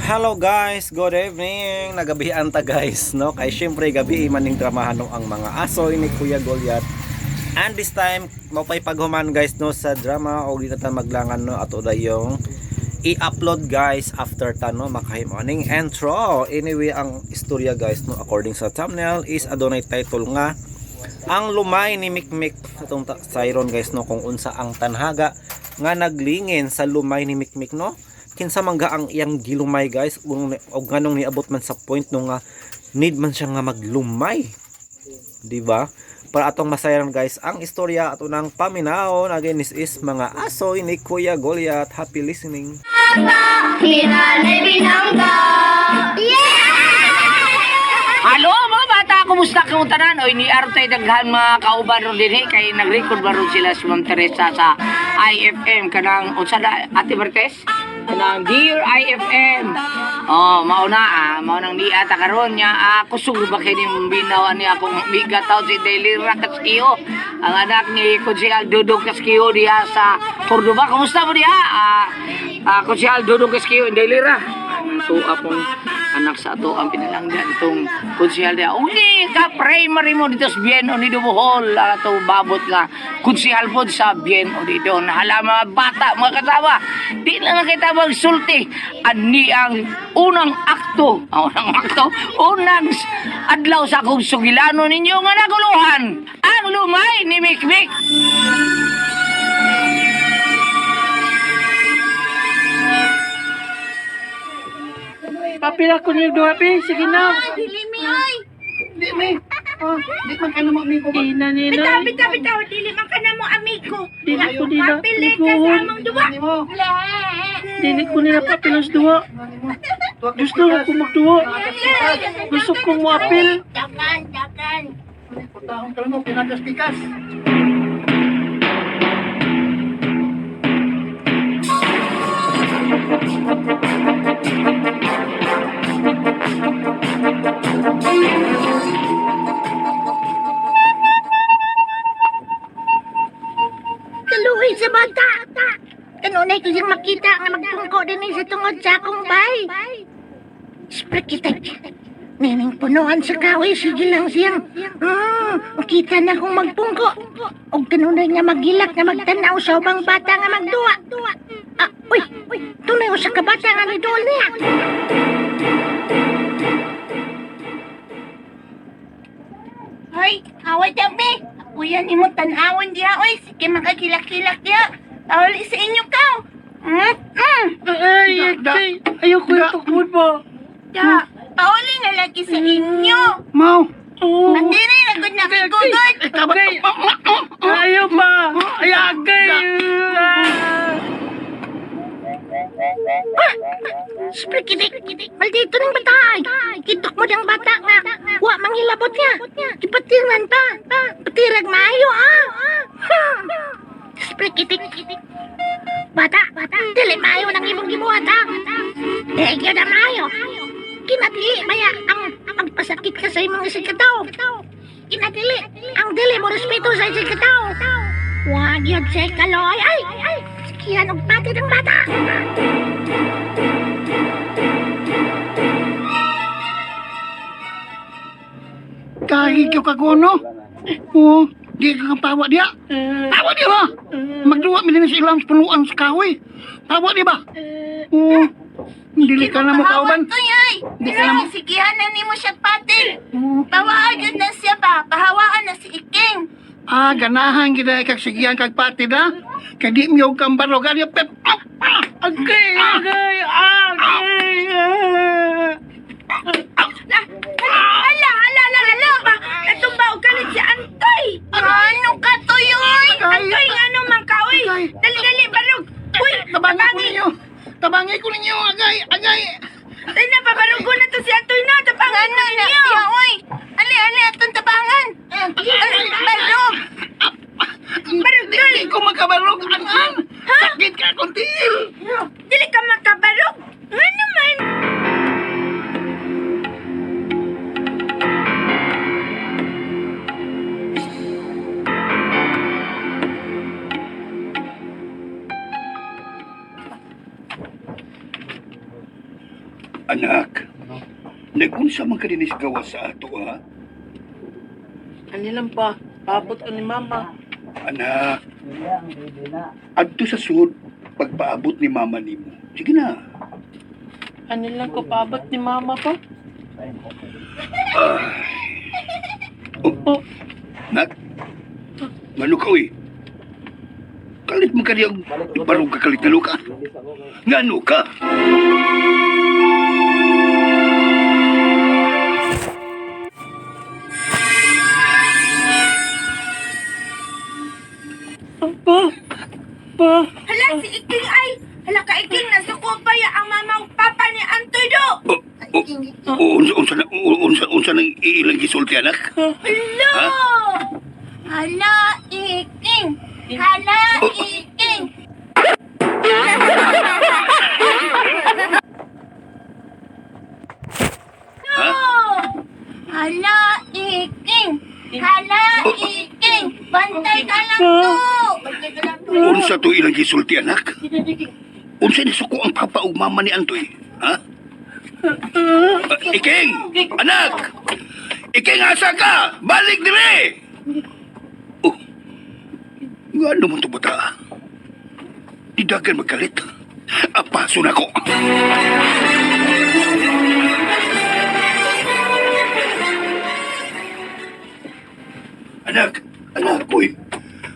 Hello guys, good evening. Nagabihan ta guys, no? Kay syempre gabi maning dramahan no ang mga asoy ni Kuya Goliath. And this time, mao pay paghuman guys no sa drama og di na ta maglangan no ato dayong i-upload guys after ta no makahimo aning intro. Anyway, ang istorya guys no according sa thumbnail is adunay title nga "Ang Lumay ni Mikmik". Atong sayron guys no kung unsa ang tanhaga nga naglingin sa lumay ni Mikmik no, kinsa man ga ang iyang gilumay guys, og nganong niabot man sa point no nga need man siya nga maglumay, di ba? Para atong masayaran guys ang istorya, ato nang paminawon. Again, this is mga asoy ni Kuya Goliath. Happy listening. Hinanay binangga. Yeah! Halo mga bata, kumusta kamo tanan? Oy, ni Arte daghan mga kauban ron dinhi kay nag-record ba ron sila si Ma'am Teresa sa IFM kanang unsa na, Ate Martes? Kanang Dear IFM. Oh, mao na ah, mao nang niya ta karon nya ah, kusog ba kay ni binaw ani akong amiga taw si Daily Casquio. Ang anak ni Konsehal Dudong Casquio diha sa Cordoba. Kumusta mo diha? Ah, ah, Konsehal Dudong Casquio in Daily Ra. So akong anak sa ato ang pinalanggan itong konsehal diha. Uli ka primary mo dito sa Bien Unido Bohol. Ang ato babot nga konsehal po sa Bien Unido. Nahala mga bata, mga kasama. Di na lang kita magsulti. Ani ang unang akto. Ang unang akto. Unang adlaw sa akong sugilano ninyo nga naguluhan. Ang Lumay ni Mikmik. Papila ko niyo duha, pi. Sige na. Dili mi oy. Di mi. Oh, di man kayo mo amigo ba? Ina nila. Bitaw, bitaw, bitaw, dili man ka na mo amigo. Dili ko nila. Papili ka sa among duwa. Dili ko nila papilos duha. Gusto ko magduha. Gusto kong moapil. Dakan, dakan. Putahong kalmo, pinagas-pikas. Kaluoy sa bata. Kanunay ko siyang makita nga magpungko din sa tungod sa akong bay. Siyempre kita. Nining punuan sa kahoy, sige lang siyang. Kita na kong magpungko. Og kanunay nga magilak nga magtanaw sa ubang bata nga magduwa. Ah, uy, tunay usa ka bata nga niduol niya. Hoy, away tabi. Kuya ni mo tan-awon diha oy, sige makakilak-kilak diha. Pauli sa inyo ka. Ay, ay, ayoko yung tukod ba? Da, pauli na lagi sa inyo. Mau. Oo. Mandiri na gud na kay gugod. Agay. Ayaw ba? Ay, agay. Ah. Siyempre, kitik, maldito ng bata ay. Kitok mo ng bata nga. Wa manghilabot niya. Ipatiran pa. Patirag maayo ah. Siyempre, kitik. Bata, dili maayo ng imong gibuhat ha. Dili gyud na maayo. Kinadili maya ang magpasakit ka sa imong isig katawo. Kinadili ang dili mo respeto sa isig katawo. Wa gyud siya kaloy ay. Sikihan og pati ng bata. Kagi ko kaguno. Oo, di ka kapawa diya. Pawa diya ba? Magduwa mi din sa ilang punuan sa kahoy. Pawa di ba? Oo. Dili ka na mo kauban. Toy ay. Di ka na mo. Sigihan na nimo siya patil. Oo. Pawaan gyud na siya ba? Pahawaan na si Iking. Ah, ganahan gid kag sigihan kag patid ha. Kay di miyog kang barog ani pep. Ah, ah. Agay, agay, agay. Ah. Ala, ala, ala, ala ba? Natumba og kalit si Antoy. Ano ka toy oy? Antoy ngano man ka oy? Agay. Dali dali barog. Uy, Tabangi ko ninyo. Tabangi ko ninyo agay, agay. Ay na, pabarugo na to si Antoy na. Tapangan na niyo. Oy, ali, ali, atong tapangan. Barog. Barog, di ko makabarog an-an. Sakit ka akong tiil. Dili ka makabarog. Nga naman. Anak, nagunsa man ka din sa gawas sa ato, ha? Ano lang pa, paabot ko ni mama. Anak, adto sa sud, pagpaabot ni mama nimo. Sige na. Ano lang ko paabot ni mama pa? Oh, Oh, nak, ngano ka, uy? Kalit mo ka niyang ibarog ka kalit na luka. Ngano ka? pa. Pa. Hala, si Iking ay! Hala ka, Iking, nasuko pa ya ang mama ug papa ni Antoy do! Oh, oh, oh, unsa, unsa, na- unsa, unsa nang ilang gisulti, anak? Hala! Ha? Hala, Iking! Hala, Iking! Ha? Hala, Iking! Hala, Iking! Bantay ka lang to! Bantay ka lang to! Unsa to ilang gisulti, anak? Unsa ni suko ang papa ug mama ni Antoy? Ha? Iking! Anak! Iking, asa ka? Balik dire! Oh, nga naman to bata? Didagan magkalit. Apaso na ko. Anak, anak, uy.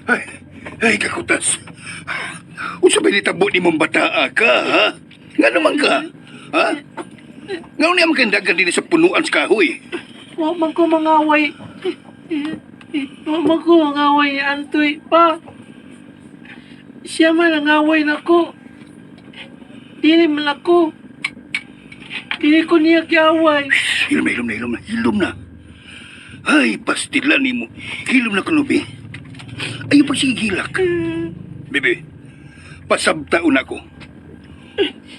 Ay, ay, kakutas. Unsa ba nitabo ni mong bataa ka, ha? Nga naman ka, ha? Nga niya makandagan din sa punuan sa kahoy. Wa man ko mangaway. Wa man ko mangaway ni Antoy pa. Siya man ang away nako. Dili man ako. Dili ko niya giaway. Hilom na, hilom na, hilom na, hilom na. Ay, pastila ni mo. Hilom na kunubi. Ayaw pag sige gilak. Bebe, pasabtaon ako.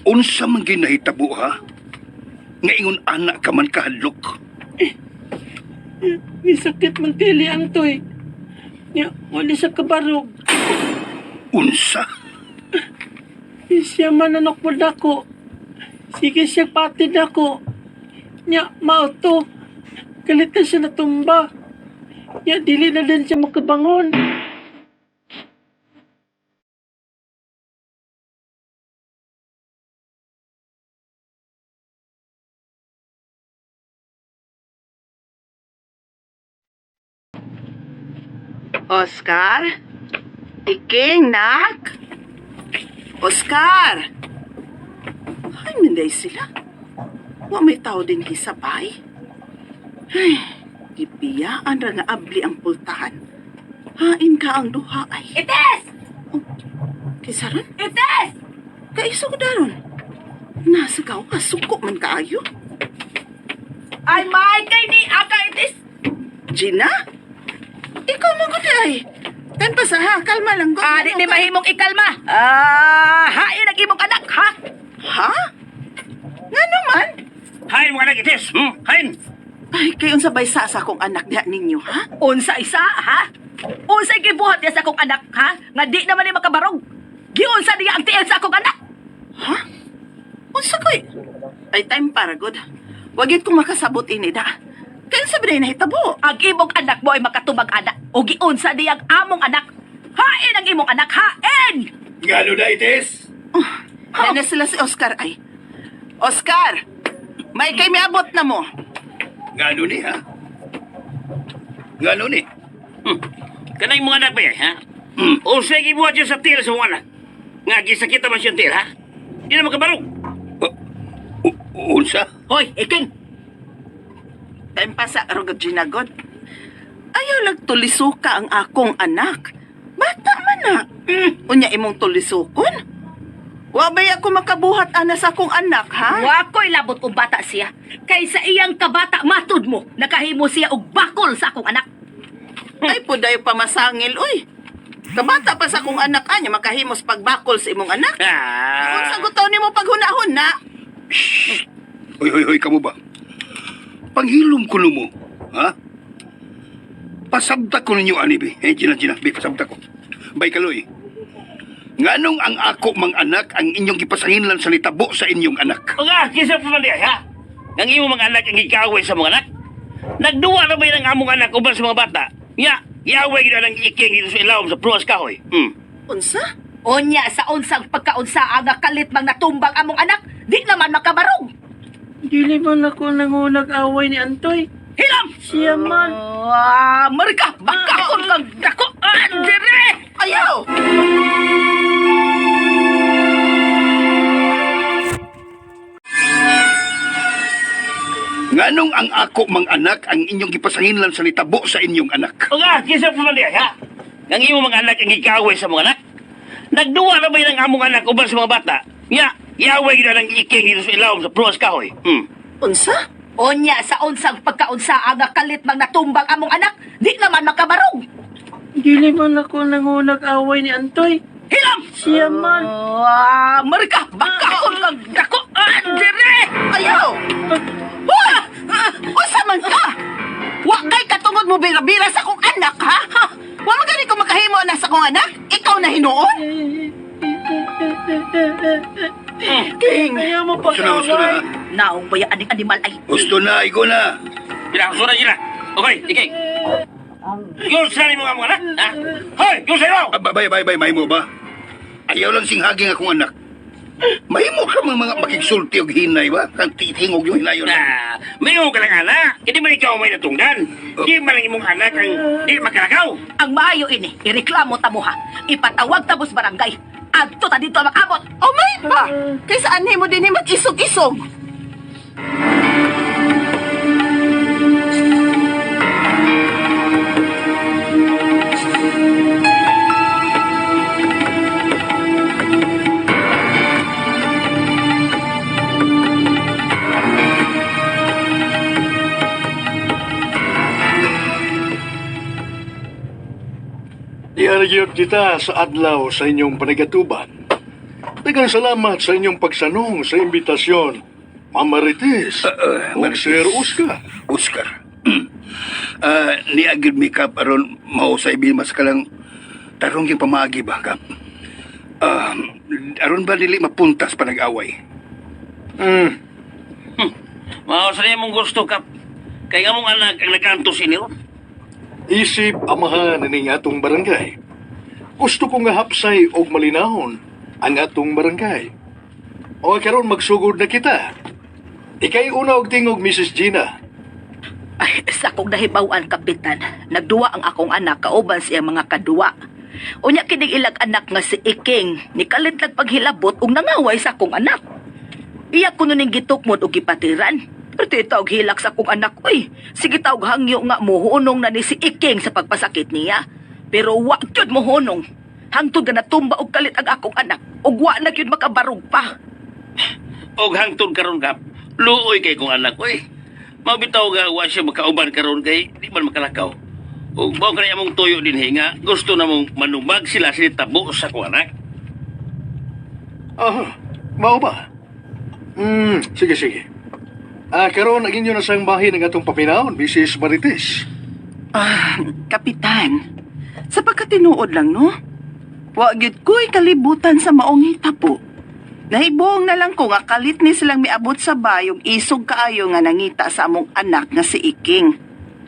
Unsa man ginahitabo, ha? Nga ingon anak ka man kahadlok. May sakit man tili Antoy. Niya, wala siya kabarog. Unsa? Siya man nanokpod ako. Sige siya patid ako. Nya, mao to. Galit na siya natumba. Nya, dili na din siya makabangon. Oscar? Iking, nak? Oscar! Ay, minday sila. Wa may tao din hisabay. Ay, gipiyaan ra nga abli ang pultahan. Hain ka ang duha ay. Ites! Kisaron? Ites! Kaiso ko daron. Nasa ka, kasuko man kaayo. Ay, may kay ni Aka Ites! Gina? Ikaw mo gud ay. Tempa sa ha, kalma lang. Ah, di ni mahimong ikalma. Ah, hain ang imong anak, ha? Ha? Nga naman? Hain mga anak itis. Hain. Ay, kay unsa bay sa sa akong anak diha ninyo, ha? Unsa isa, ha? Unsa gibuhat niya sa akong anak, ha? Nga di naman ni makabarog. Giunsa niya ang tiil sa akong anak. Ha? Unsa koy? Ay, time para good. Wagit kong makasabot ini da. Kay unsa ba nahitabo? Ang imong anak mo ay makatubag anak. O giunsa niya ang among anak. Hain ang imong anak, hain! Ngano na itis? Oh, na sila si Oscar ay. Oscar! May kay miabot na mo. Ngano ni, ha? Ngano ni? Kanang mga anak ba yan, ha? Unsay gibuhat yun sa tira sa mga anak? Nga, gisakita man siyang tira, ha? Di na makabarog. Unsa? Hoy, iking! Time pa sa rugod ginagod. Ayaw lag tulisuka ang akong anak. Bata man na. Unya imong tulisukon? Wa bay ako makabuhat ana sa akong anak, ha? Wa ko'y labot og bata siya. Kay sa iyang kabata matud mo, nakahimo siya og bakol sa akong anak. Ay puday pamasangil, uy. Kabata pa sa akong anak anya makahimos pagbakol sa imong anak. Ah. Unsa gusto nimo paghuna-huna? Hoy, hoy, hoy, kamo ba? Panghilom ko mo, ha? Pasabta ko ninyo, ani, be. Eh, Gina, Gina, be, pasabta ko. Bay, kaloy. Nganong ang ako mang anak ang inyong gipasanginlan sa litabo sa inyong anak? Nga, kinsa pa man diay, ha? Ang imong mga anak ang gikaaway sa mga anak? Nagduwa na ba ang among anak uban sa mga bata? Nya, giaway gid ang iking dito sa ilawom sa pruwas kahoy. Unsa? Unya sa unsang pagkaunsa nga kalit mang natumbang among anak, di naman makabarog. Dili man ako nangunag away ni Antoy. Hilam! Siya man. Ah, Marika, bakakon kang dako. Ah, dire! Ayaw! Nganong ang ako mang anak ang inyong gipasanginlan sa litabo sa inyong anak? Nga, kinsa pa man diay, ha? Ang imong mga anak ang gikaaway sa mga anak? Nagduwa na ba ang among anak uban sa mga bata? Nya, giaway gid ang iking dito sa ilawom sa pruwas kahoy. Unsa? Unya sa unsang pagkaunsa nga kalit mang natumbang among anak, di naman makabarog. Dili man ako nangunag away ni Antoy. Hilam! Siya man. Ah, Marika, bakakon kang dako. Ah, dire! Ayaw! Hoy! Unsa man ka? Wa kay katungod mo bira-bira sa akong anak, ha? Ha? Wa man gani ko makahimo na sa akong anak? Ikaw na hinuon? King! Ayaw mo Gusto na, gusto na. pag-away. Naong baya aning animal ay. Gusto na, igo na. Bila, sura sila. Okay, iking. Yun sa nimo among anak, ha? Hoy, yun sa ilaw! Ah, bay, bay, bay, mahimo ba? Ayaw lang singhaging akong anak. Mahimo ka mga mga makigsulti og hinay ba? Kang titingog yung hinayon. Na, mayo ka lang anak. Hindi man ikaw may natungdan. Di man lang imong anak ang di makalakaw. Ang maayo ini, ireklamo ta mo ha. Ipatawag ta bus barangay. Adto ta dito makamot. Oh, may pa! Kaysa anhi mo din mag-isog-isog. Iargyot kita sa adlaw sa inyong panagatuban. Daghang salamat sa inyong pagsanong sa imbitasyon. Ma'am Marites, ug Marites. Sir Oscar. Oscar. Ah, niagid mi kap aron mausay bimas ka lang tarong yung pamaagi ba kap? Ah, aron ba dili mapuntas pa nag-away? Mao sa imong gusto kap. Kay among anak ang nagkanto sini ron. Isip amahan ning atong barangay. Gusto ko nga hapsay og malinahon ang atong barangay. O karon magsugod na kita. Ikay una og tingog Mrs. Gina. Ay, sa akong nahibaw-an, kapitan, nagduwa ang akong anak kauban sa iyang mga kaduwa. Unya kining ilang anak nga si Iking, nikalit lang paghilabot ug nangaway sa akong anak. Iya kuno ning gitukmod og gipatiran. Pero ti og hilak sa akong anak, uy. Sige taog hangyo nga mohunong na ni si Iking sa pagpasakit niya. Pero wa gyud mohunong. Hangtod nga natumba og kalit ang akong anak, ug wa na gyud makabarog pa. Og hangtod karon kap. Luoy kay kong anak oy. Mabitaw nga wa siya makauban karon kay di man makalakaw. Ug mao kanay among tuyo dinhi nga gusto namong manumag sila sa tabo sa kong anak. Aha, mao ba? Sige, sige. Ah, karon ang inyo na sang bahin ang atong paminawon, Mrs. Marites. Ah, kapitan, sa pagkatinuod lang, no? Wa gyud ko'y kalibutan sa maong hitapo. Nahibong na lang ko nga kalit ni silang miabot sa bayog isog kaayo nga nangita sa among anak nga si Iking.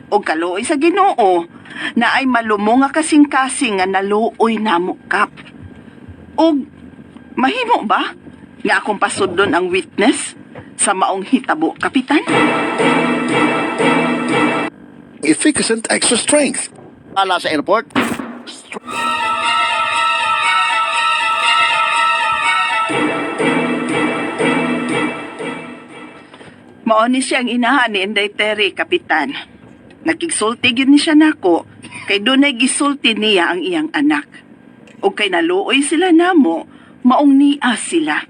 Og kaluoy sa Ginoo na ay malumo nga kasing-kasing nga naluoy namo kap. Og mahimo ba nga akong pasudlon ang witness sa maong hitabo, kapitan? Efficacent extra strength. Ala sa airport. Mao ni siya ang inahan ni Inday Terry, kapitan. Nakigsulti gyud ni siya nako kay dunay gisulti niya ang iyang anak. Ug kay naluoy sila namo, maong niya sila.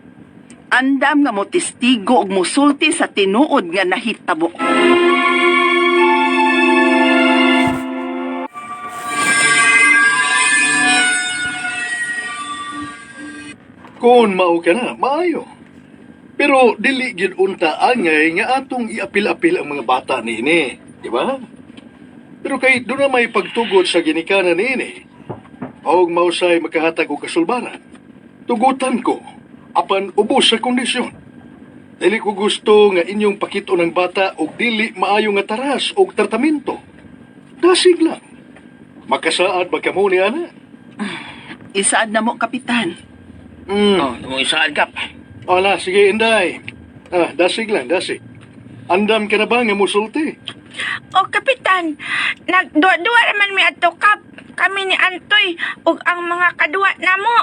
Andam nga mo testigo og mosulti sa tinuod nga nahitabo. Kung mao ka na, maayo. Pero dili gyud unta angay nga atong iapil-apil ang mga bata niini, di ba? Pero kay doon na may pagtugod sa ginikanan niini, og mausay makahatag og kasulbaran. Tugutan ko, apan ubos sa kondisyon. Dili ko gusto nga inyong pakito ng bata og dili maayo nga taras og tratamento. Dasig lang. Makasaad ba kamo ni ana? Isaad na mo, Kapitan. Oh, imong isaan, Kap. Ala, sige, Inday. Ah, dasig lang, dasig. Andam ka na ba nga musulti? O kapitan, nagduwa-duwa raman mi adto kap. Kami ni Antoy ug ang mga kaduwa namo.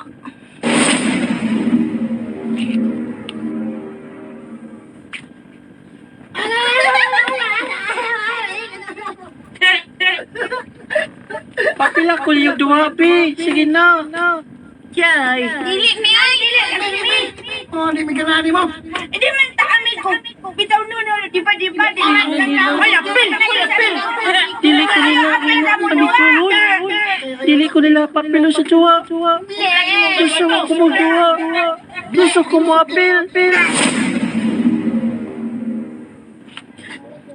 Papila ko yung duwa, bi. Sige na. Yay. Dili mi ay, dili lagi mi. Oh, di mi ganani mo. Hindi man ta kami ko. Bitaw no no, di ba di ba di man ta. Wala pil, wala pil. Dili ko nila amiguloy. Dili ko nila papilo sa duwa. Gusto ko magduwa. Gusto ko mo apil.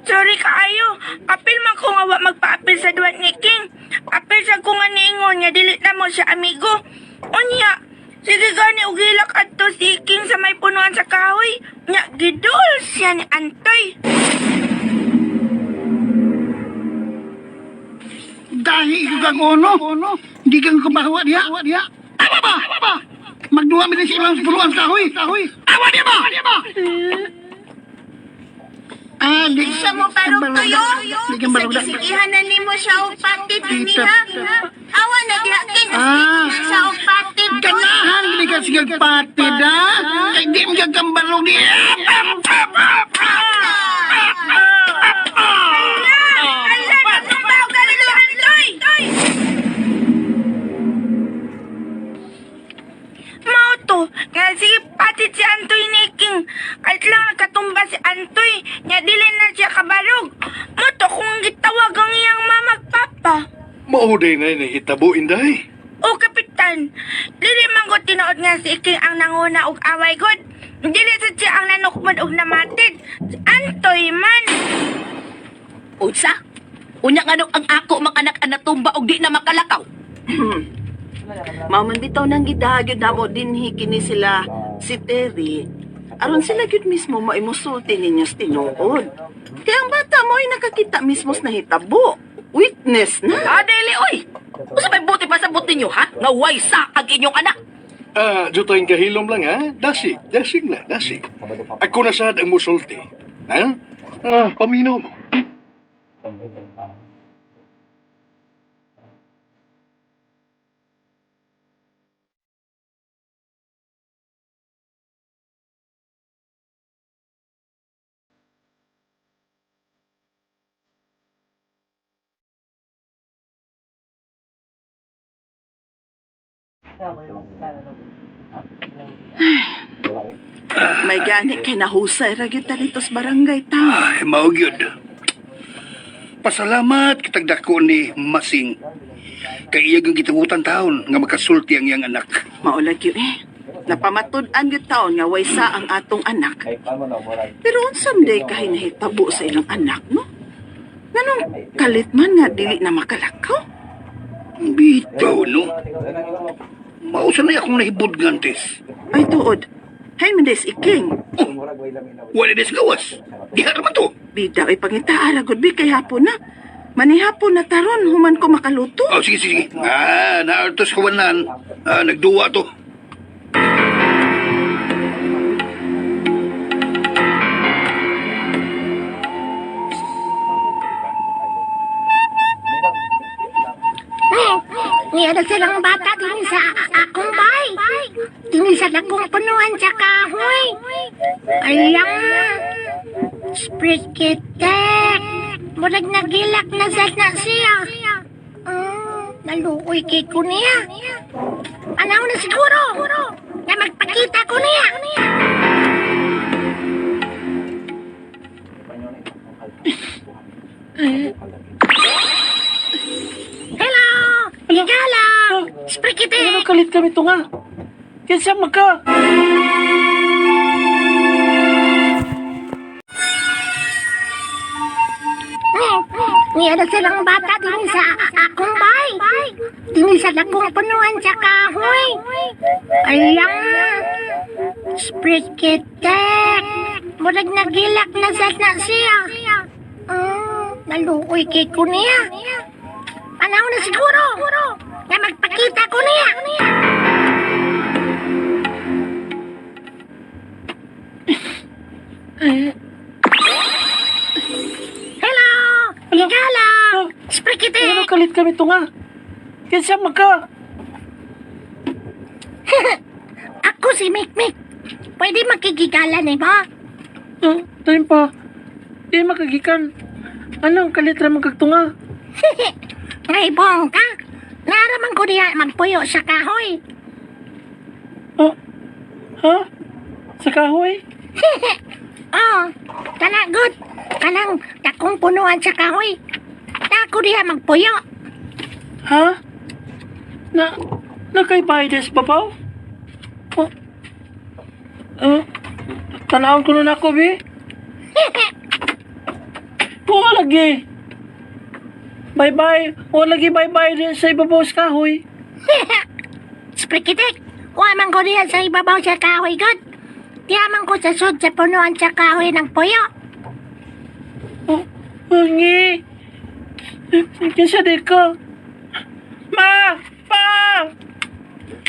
Sorry kaayo. Apil man ko nga wa magpaapil sa duwa ni King. Apil sa ko nga niingon nga dili na mo siya amigo. Unya, sige gani og hilak adto si King sa may punuan sa kahoy. Nya gidol siya ni Antoy. Dahil ko kang ono. Di kang kumahawa diya. Awa ba? Magduwa mi din sa ilang puluan sa kahoy. Awa diya ba? Ah, di Siya mo parog tuyo. Di kang Sa barugda. gisigihan na nimo siya og patid Tita. niha. Awa na diha King, Ah. na siya og patid. Ganahan gini ka sige patid ha? Kay di mo kang barog diya. Ala, nagtumbaw galing si Antoy! Mao to, nga sige patid si Antoy ni King. Kahit lang nagkatumba si Antoy, nga dili na siya kabarog. Mo to kung gitawag ang iyang mama ug papa. Mao day na nahitabo, Inday. O kapitan, dili man ko tinuod nga si King ang nanguna og away god. Dili sa siya ang nanukmod og namatid. Si Antoy man. Unsa? Unya nganong ang ako mga anak ang natumba og di na makalakaw. Mao man bitaw nang gidaha gyud namo dinhi kini sila si Terry. Aron sila gyud mismo maimusulti ninyo sa tinuod. Kaya ang bata mo ay nakakita mismo sa nahitabo. Witness na. Ah, dili oy. Unsa may buti pa sa buti ninyo ha? Nga way sa ang inyong anak. Ah, jutay kahilom lang ha. Dasig, dasig na, dasig. Ako na sad ang musulti. Ha? Ah, paminaw mo. May gani kay nahusay ra gyud ta dito sa barangay town. Ay, mao gyud. Pasalamat kitag dako ni Masing. Kay iya gyud gitugutan taon nga makasulti ang iyang anak. Mao lagi eh. Napamatud-an gyud taon nga way sa ang atong anak. Pero unsa man day kahay nahitabo sa ilang anak, no? Nganong kalit man nga dili na makalakaw? Bitaw no. Mao sa na akong nahibod ngantes. Ay tuod. Hay man des iking. Oh, wala des gawas. Diha ra man to. Bida ay pangitaa ra gud bi kay hapon na. Manihapon na taron human ko makaluto. Oh, sige, sige. sige. Ah, naartos kawanan. Ah, nagduwa to. Niya na silang bata din sa akong bay. Dini sa dakong punuan sa kahoy. Alang, sprikitek. Murag nagilak na sa na siya. Naluoy kay ko niya. Anaw na siguro na magpakita ko niya. Hello! Hello! Sprikitek! Ano kalit kami to nga? Kinsa man ka? Niya na silang bata din sa akong bay. Dini sa dakong punuan sa kahoy. Alang, sprikitek. Murag nagilak na sa na siya. Naluoy kay ko niya. Panahon na siguro na magpakita ko niya. Hello! Higala! Ah, Sprikitek! ano kalit kami to nga? Kinsa man ka? Ako si Mikmik. Pwede makikigala ni ba? Oh, time pa. Di makagikan. Anong kalit ra man kag tunga? Ngaybong ka. Naraman ko diya magpuyo sa kahoy. Oh, ha? Sa kahoy? Oh, kana good. Kanang dakong punuan sa kahoy. Nako diya magpuyo. Ha? Na, na kay Bides babaw? Oh, oh, tanawon ko nun ako, bi. Kuha lagi. Bye-bye. O lagi bye-bye din sa ibabaw sa kahoy. Sprikitik, wa man ko diya sa ibabaw sa kahoy good. Diya man ko sa sud sa punuan sa kahoy ng puyo. Oh, oh, ngi. Kinsa di ko? Ma! Pa!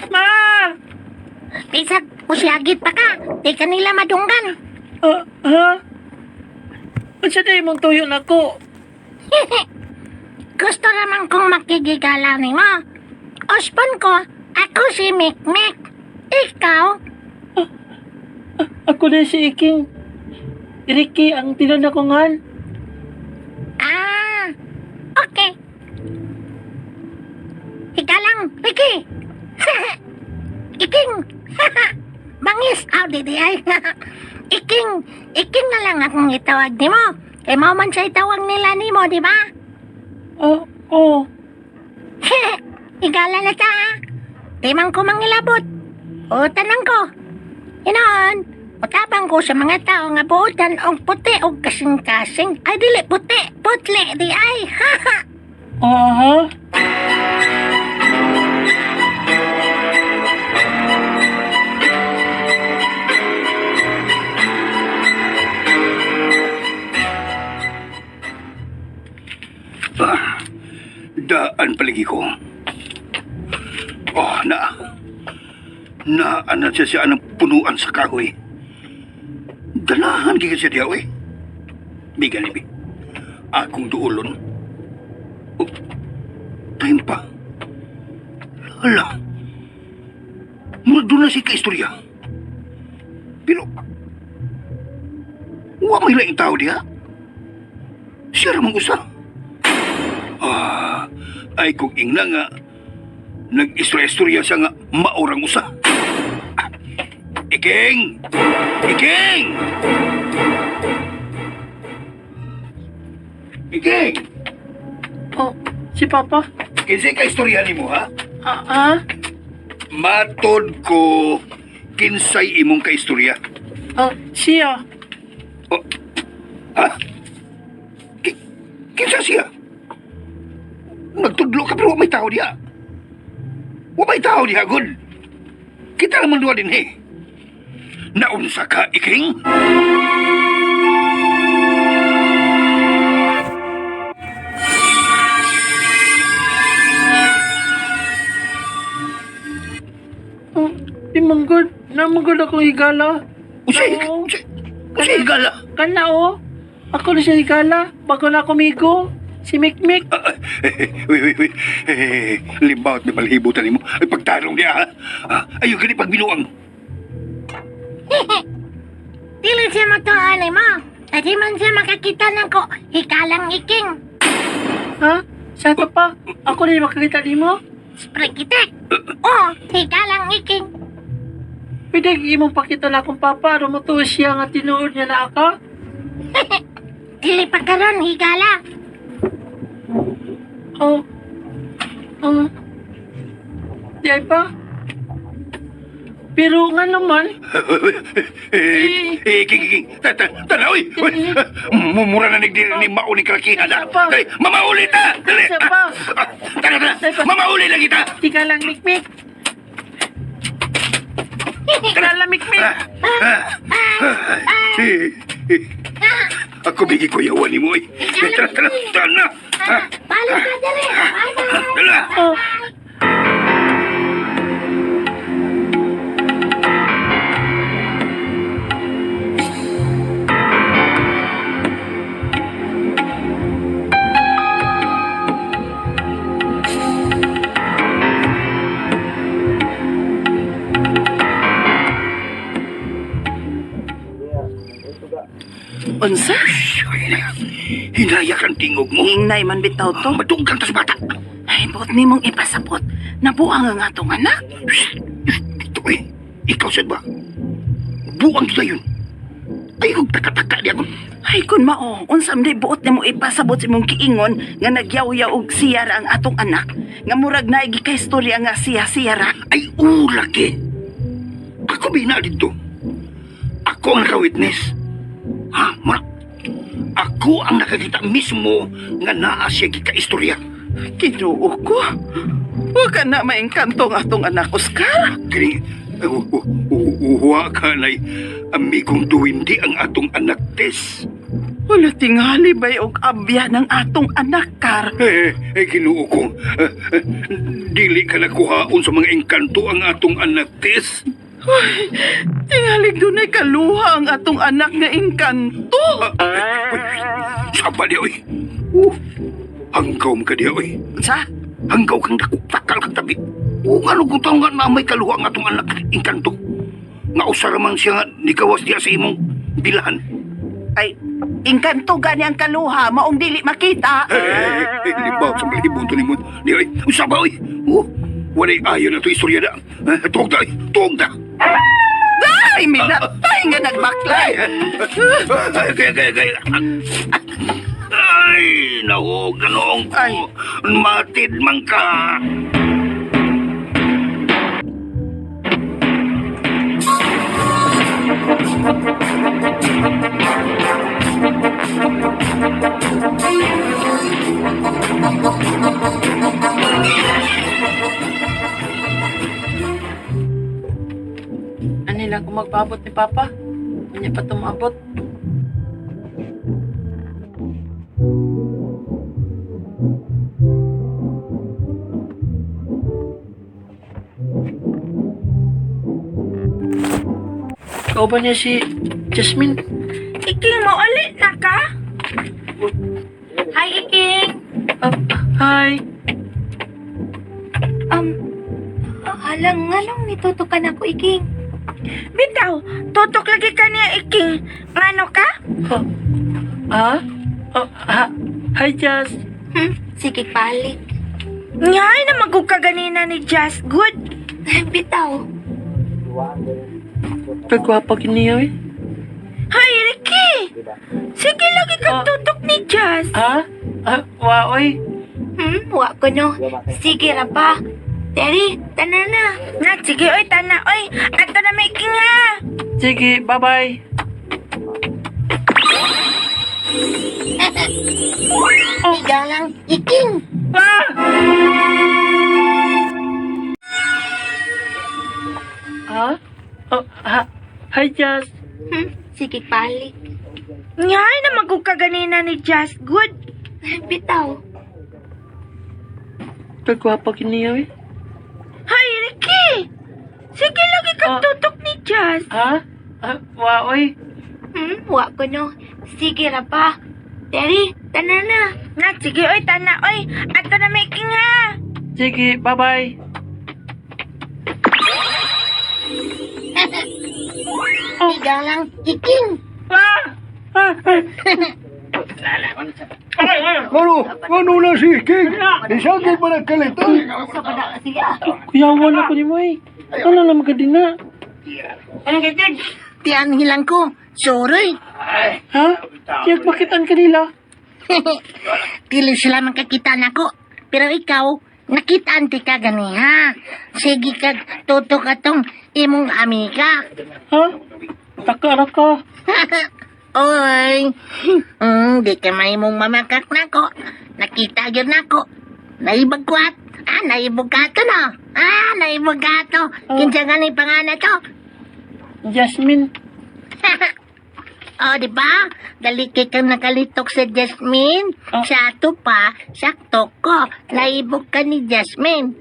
Ma! Bisag pusyagit pa ka, di kanila madunggan. Ah, ha? Unsa di mong tuyo nako? Gusto naman kong makigigala ni mo. Ospon ko, ako si Mikmik. Ikaw, Ako din si Iking. Ricky ang tinan ko ngan. ah, okay. Ika lang, Ricky. Iking. Bangis, aw, di di ay. Iking, Iking na lang akong itawag ni mo. Kay mao man sa itawag nila ni mo, di ba? Oh, oh. Igala na ta, ha? Di man ko mangilabot. O tanang ko. Inoon, utabang ko sa mga tao nga buotan og puti og kasing-kasing. Ay, dili puti, putli, di ay. Oh, ha? Daan palagi ko. Oh, na. Naan siya siya ng punuan sa kahoy. Ganahan gigit siya diya, oy. Bigan ibi. Akong duulon. Oh, time pa. Hala. Murag doon na siya kaistorya. Pero, wa may laing tao diha. Siya ramang usa. Ah, ay kung ingna nga, nag-istorya-istorya siya nga maorang usa. Ah, Iking! Iking! Iking! Oh, si Papa? Kinsay ka istorya nimo ha? Ah, ah? Matod ko kinsay imong kaistorya. Ah, siya. Oh, ha? Kinsa siya? Nagtudlo ka pero wa may tao diha. Wa may tao diha, gud. Kita naman duha din, eh. Naunsa ka, Iking? Oh, di manggod. Namanggod akong higala. Unsay, Oo. unsay, unsay higala? Kana oh. Ako na siya higala. Bago na ako migo. Si Mikmik. Ah, ah, eh, Uy, uy, uy. Eh, Limbaot ni palhibutan nimo. Ay, pagtarong niya, ha? Ah, ayaw gani pagbinuang. Dili siya matuan mo. At di man siya makakita ng ko, hikalang iking. Ha? Sa ito pa? Ako na yung makakita di mo? Sprikitek. Oh, hikalang iking. Pwede imong pakita na akong papa. Aron mo tuo siya nga tinuod niya na ako. Dili pa karon higala. Oh. Oh. Di ay pa? Pero nga naman, Eh, eh, king, king, tana, uy! Uy, mura na nigdi ni mauli kalakihan, ha? Isa pa. Dali, mamauli ta! Dali! Isa pa. Ah, tara, tara! Mamauli na kita! tika lang, Mikmik. Tika lang, Mikmik. Eh, eh, ako bigi ko yawan ni mo, eh. Tara, tara, tara! Ah, Balik ka dali. Bye-bye. Tara! Oh. Unsa? Hinaya kang tingog mo. Hingnay man bitaw to. Madunggan tas bata. Ay, buot nimong ipasabot. Nabuang ang atong anak. Ito eh. Ikaw sad ba? Buang kita yun. Ay, kung taka-taka di ako. Ay, kun mao, unsa man di buot nimo ipasabot sa imong kiingon nga nagyaw-yaw og siya ra ang atong anak. Nga murag naay gikaistorya nga siya-siya ra. Ay, ulaki. Ako bina dito. Ako ang naka-witness. Ha, muna. Ako ang nakakita mismo nga naa siya gikaistorya. Ginoo ko. Wa ka na maengkanto ang atong anak, Oscar. Kini, uwa ka na'y amigong duwindi ang atong anak, Tess. Wala tingali bay og abya ng atong anak, Kar. Eh, eh, ginoo ko. Eh, eh, dili ka nakuhaon sa mga engkanto ang atong anak, Tess. Ay, tingalig dunay kaluha ang atong anak nga engkanto. Saba niya, oy. Hanggaw mo ka diya, oy. Sa? Hanggaw kang dakuktakal kang tabi. O nga lugutan nga na may kaluha ang atong anak, engkanto. Nga usara man siya nga nikawas diya sa imong bilahan. Ay, engkanto gani ang kaluha, maong dili makita. Eh, eh, libaw sa balibon to ni mo. Di, oy. Usaba, oy. Oh, walay ayon na to istorya na. Eh, tuog da, oy. Tuog da. Ay, minatay nga nagbaklay. Ay, ay, ay, ay, ay. Ay, nahog na noong ko. Ay. Matid man ka. Ano lang kung magpaabot ni Papa? Ano pa tumabot? Kauban niya si Jasmine. Iking mo ulit na ka? Hi, Iking. Ah, hi. Um, halang nganong nitutukan ako, Iking. Bitaw, tutok lagi ka niya Iking. Ngano ka? Oh, ah? Oh, ha? Hi, Jas. Sige, balik. Ngay na magug ka ganina ni Jazz. Good. Bitaw. Pagwapa niya eh. Hay, Ricky! Sige lagi kang tutok ni Jazz. Ha? Ah, wa, oy. Wa ko no. Sige ra pa. Terry, tanan na. Na, sige, oy, tana, oy. Ato na may Iking ha. Sige, bye-bye. Igalang Iking. Ah! Ha? Oh, ha? Hi, Jas. Sige, balik. Ngay na magug ka ganina ni Jazz. Good. Bitaw. Pagwapa niya eh. Hay, Ricky! Sige lagi kang Ah. tutok ni Jazz. Ha? Ah, wa, oy. Wa ko no. Sige ra pa. Terry, tanan na. Na, sige, oy, tana, oy. Ato na may Iking ha. Sige, bye-bye. Igalang Iking. Ah! Ah! Ah! Ano? Ano na si King? Isagay ba nagkalit? Ay, Sa ba na siya? Kuyawan ako ni mo eh. Ano naman ka din na? Tiyan hilang ko. Sorry. Ha? Siya makitaan kanila. Dili sila makakita nako. Pero ikaw, nakitaan ti ka gani ha. Sige kag tutok atong Imong amiga. Ha? Taka ra ka. Oy. Di ka may mong mamakak nako. Nakita gyud nako. Naibag ko at. Ah, naibog ka to no. Ah, naibog ka to. Kinsa gani pangalan to? Jasmine. Oh, di ba? Dali kay kang nakalitok sa Jasmine. Ah. Sa ato pa, sakto ko. Naibog ka ni Jasmine.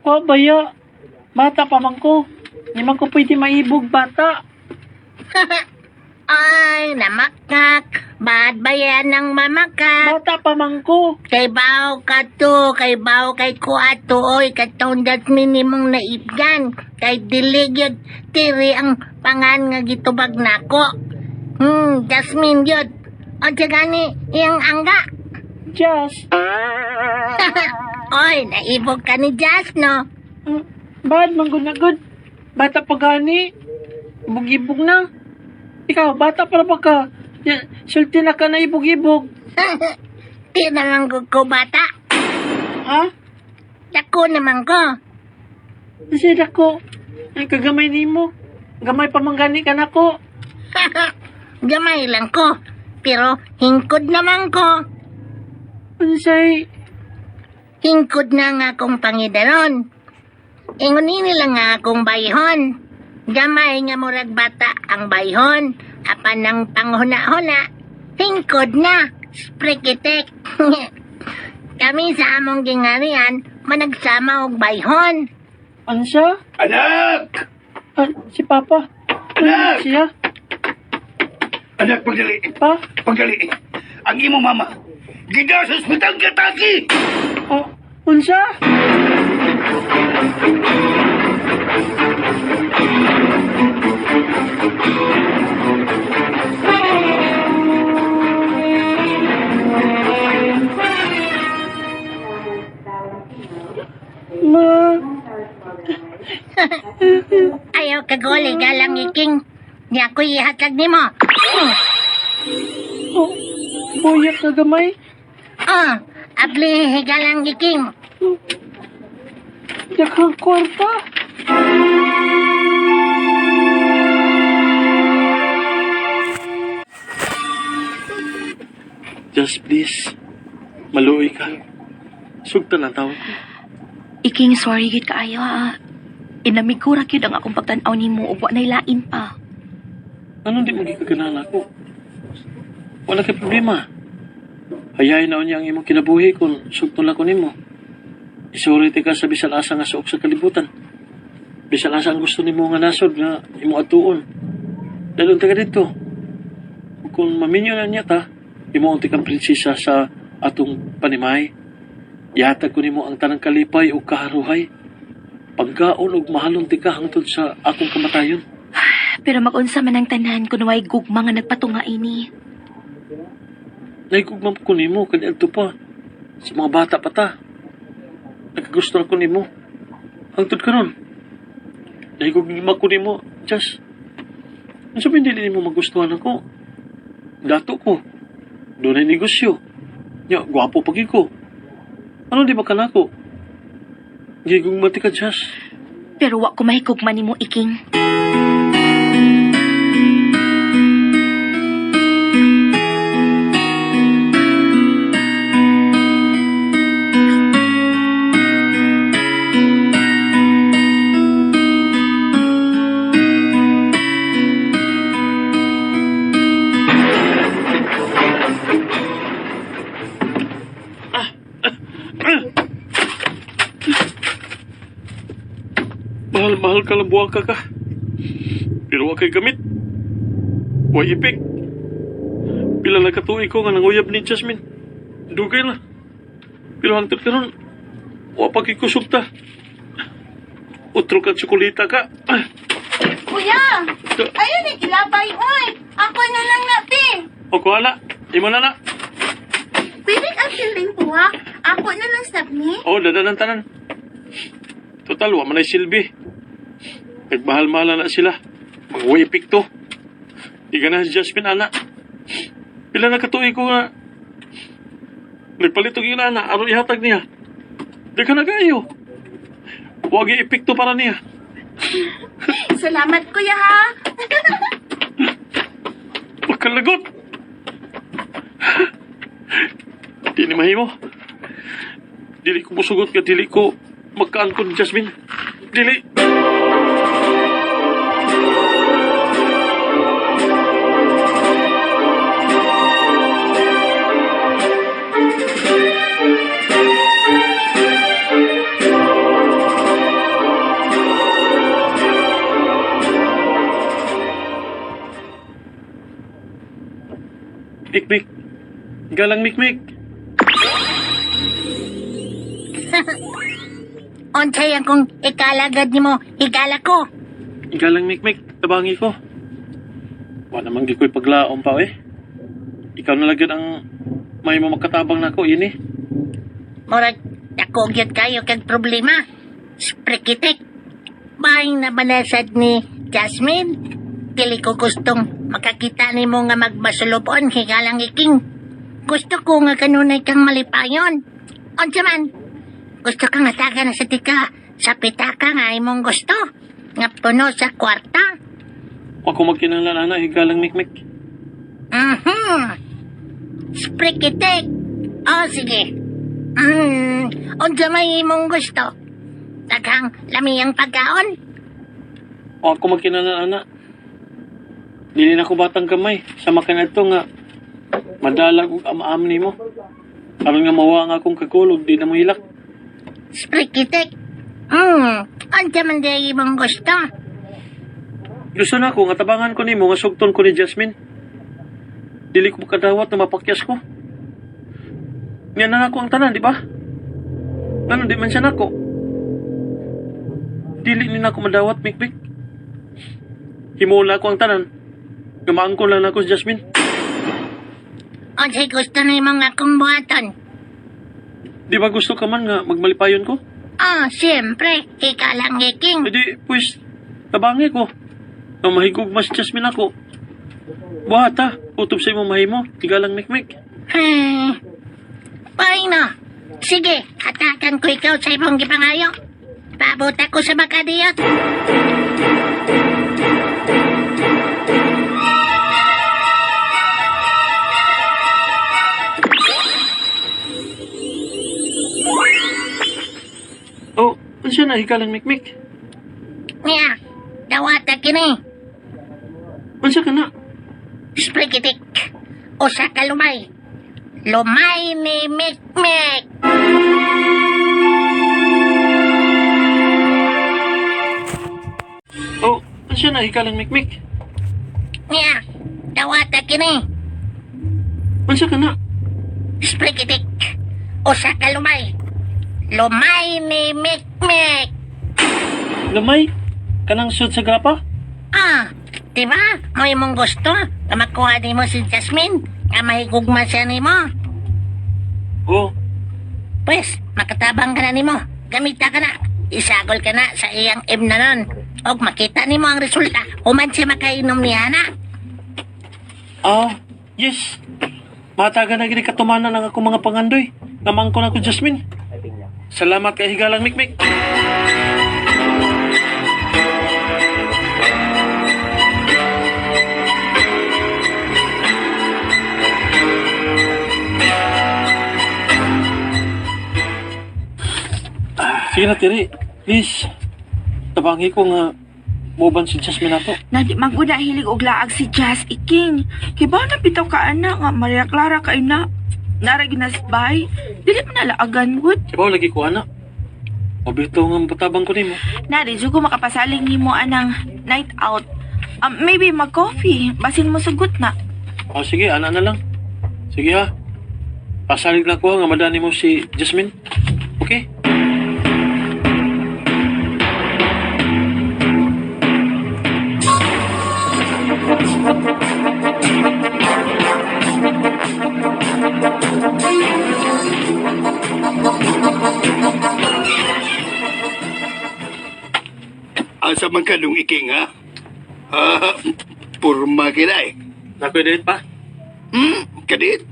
Wa baya. Bata pa man ko. Di man ko pwede maibog bata. Ay, namakak. Bad ba yan ang mamakak? Bata pa man ko. Kay bao ka to, kay bao kay kuha to, oy, katong Jasmine nimong naibgan. Kay dili gyud tiri ang pangan nga gitubag nako. Jasmine gyud. Unsa gani iyang angga? Jas. Oy, naibog ka ni Jas, no? Bad man gud na gud. Bata pa gani. Ibog-ibog na. Ikaw, bata pa ba ka? Ya, sulti na ka na ibog-ibog. Di naman ko ko bata. Ha? Dako naman ko. Kasi dako. Ang kagamay nimo. Gamay pa man gani ka nako. Gamay lang ko. Pero hingkod naman ko. Unsay Hingkod na nga akong pangidaron. Ingon nila nga akong bayhon. Gamay nga murag bata ang bayhon. Apan ng panghuna-huna. Hingkod na. Sprikitik. Kami sa among gingarian, managsama og bayhon. Unsa? Anak! Ah, si Papa. Anak! Siya? Anak, pagdali! Pa? Pagdali! Ang imo mama, gida sa ospital kataki! Oh, unsa? Ma, Ayaw kaguli galang iking. Niya ko ihatag nimo. Oh, buyak na gamay. Oh, abli higalang iking. Daghang kwarta. Just please, maluoy ka. Sugtan ang tawag ko. Iking, sorry gid kaayo ha. Inamig ko ra gyud ang akong pagtan-aw nimo ug wa nay lain pa. Anong di mo gikaganahan ako? Wala kay problema. Hayain na niya ang imong kinabuhi kung sugton lang ko nimo. Isuri ka sa bisan asa nga suok sa kalibutan. Bisan asa ang gusto nimo nga nasod nga imo atuon. Dahil unta ka dito. Kung maminyo na niya ta, imo unti kang prinsesa sa atong panimay. Ihatag ko nimo ang tanang kalipay ug kaharuhay. Pagkaon ug mahalon ti ka hangtod sa akong kamatayon. Pero mag-unsa man ang tanan kun way gugma nga nagpatunga ini. Naigugmam ko nimo kaniadto pa. Sa mga bata pa ta. Nagkagusto ako nimo. Hangtod karon. Naigugma ko nimo, Just. Unsa man dili nimo magustuhan ako? Dato ko. Dunay negosyo. Nya, gwapo pagi ko. Ano di ba kanako? Gigugma ti ka, Just. Pero wa ko mahigugma nimo, Iking. Mahal-mahal ka lang buwang ka ka. Pero wa kay gamit. Way ipik. Pila na katuig ko nga nanguyab ni Jasmine. Dugay na. Pero hangtod karon, wa pa kay kusog ta. Utro ka tsokolita ka. Ah, Kuya, ayun ni kilabay oy. Ako na lang na, te. O kuhala, imo na na. Pwede ang silbing buhak. Ako na lang sab ni. O, dadanan tanan. Total, wa man ay silbi. Nagmahal-mahal na sila. Mga way ipik to. Di ka na si Jasmine, ana. Pila na katuig ko nga. Nagpalit og iyong ana, aron ihatag niya. Di ka na kayo. Huwag ipikto para niya. Salamat, kuya, ha? Pagkalagot! Di ni mahimo. Dili ko musugot nga dili ko magkaangkon ni Jasmine. Dili! Mikmik. Galang Mikmik. Unsay akong ikalagad nimo, higala ko. Galang Mikmik. Tabangi ko. Wa namang di ko'y paglaom pa eh. Ikaw na lang yun ang may makatabang na ako, yun eh. Murag dako gyud kayo kag problema. Sprekitik. Bahin na balasad ni Jasmine. Dili ko gustong makakita nimo nga magmasulubon higalang iking. Gusto ko nga kanunay kang malipayon. Unsa man? Gusto ka nga taga na sa tika sa pitaka nga imong gusto. Nga puno sa kwarta. Wa ko magkinahanglan ana, higalang Mikmik. Sprekitik. Oh, sige. Unsa may imong gusto? Daghang lamiyang pagkaon? Wa ko magkinahanglan ana. Dili na ko batang kamay. Sa makin nga madala kog amaam nimo. Aron nga mawa nga akong kagulog, di na mo hilak. Sprekitik. Unsa man di imong gusto? Gusto na ako nga tabangan ko nimo nga sugton ko ni Jasmine. Dili ko makadawat na mapakyas ko. Niya na nako ang tanan, di ba? Ngano di man siya nako. Dili ni nako madawat, Mikmik. Himuon na ako ang tanan. Nga maangkon lang nako si Jasmine. Unsay gusto nimo nga akong buhaton? Di ba gusto ka man nga magmalipayon ko? Oh, siyempre, hikalang iking. E di, pues, tabangi ko. Nga mahigog mas Jasmine ako. Buhat ha, utob sa imo mahimo. Tigalang Mikmik. Paano? Sige, hatakan ko ikaw sa imong gipangayo. Paabot ako sa Makadiyot. Oh, ano siya na hikalang Mikmik? Niya, dawata kini. Unsa ka na? Sprikitik. Usa ka lumay. Lumay ni Mikmik. Oh, unsa na hikalang Mikmik? Niya, dawata kini. Unsa ka na? Sprikitik. Usa ka lumay. Lumay ni Mikmik. Lamay? Kanang sud sa grapa? Ah, di ba? May mong gusto na makuha nimo si Jasmine nga mahigugma siya nimo. Oh, Pwes, makatabang ka na nimo. Gamita ka na. Isagol ka na sa iyang imnanon. Og makita nimo ang resulta. Human siya makainom niya na. ah, yes. Mataga na gini katumanan ang akong mga pangandoy. Namangko na ko Jasmine. Salamat kay higalang Mikmik. Sige na, Tiri. Please. Tabangi ko nga moban si Jasmine ato. Na di man gud na hilig og laag si Jazz Iking. Kay ba na bitaw ka ana nga Maria Clara kay na. Nara gyud na bay. Dili man na laagan gud. Sibaw lagi ko ana. Mabito nga patabang ko nimo. Na di jud ko makapasaling nimo anang night out. Maybe mag-coffee. Basin mo sugot na. O sige, ana na lang. Sige ha. Pasalig na ko ha, nga madani mo si Jasmine. Okay? Asa man ka nung iking ha? Ah, purma kita eh. Nakoy date pa. Kadit?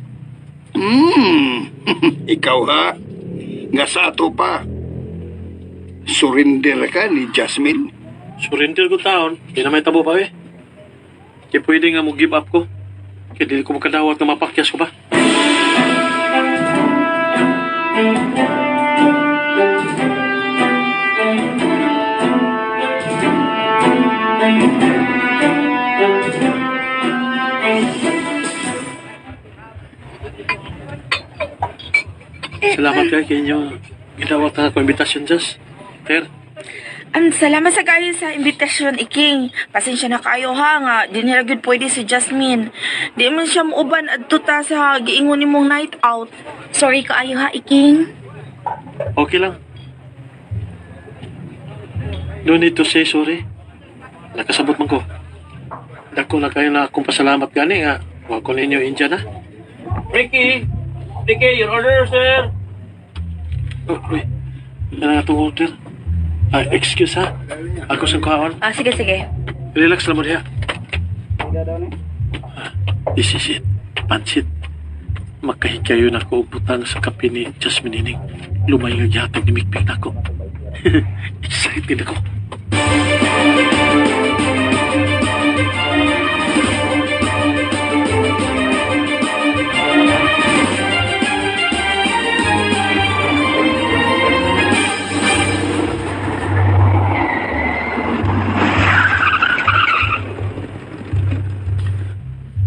Ikaw ha? Nga sa ato pa. Surrender ka ni Jasmine? Surrender ko taon, di na may tabo pa eh. Kaya pwede nga mo give up ko. Kaya dili ko makadawat na mapakyas ko ba. Salamat kay inyo. Gidawat na ako imbitasyon, Jess. Ter, Salamat sa kayo sa imbitasyon, Iking. Pasensya na kayo ha nga, di nila gyud pwede si Jasmine. Di man siya muuban adto ta sa giingon nimong night out. Sorry kaayo ha, Iking. Okay lang. No need to say sorry. Nakasabot man ko. Dako na kayo na akong pasalamat gani nga. Wa ko ninyo India na. Ricky! Ricky, your order, sir! Oh, uy. Ano nga itong order? Ah, excuse ha. Ako sa kaon. Ah, sige, sige. Relax lang mo diha. Ah, this is it. Pansit. Makahigayon ako og butang sa kape ni Jasmine Ining. Lumay nga gihatag ni Mikmik nako. Excited ako.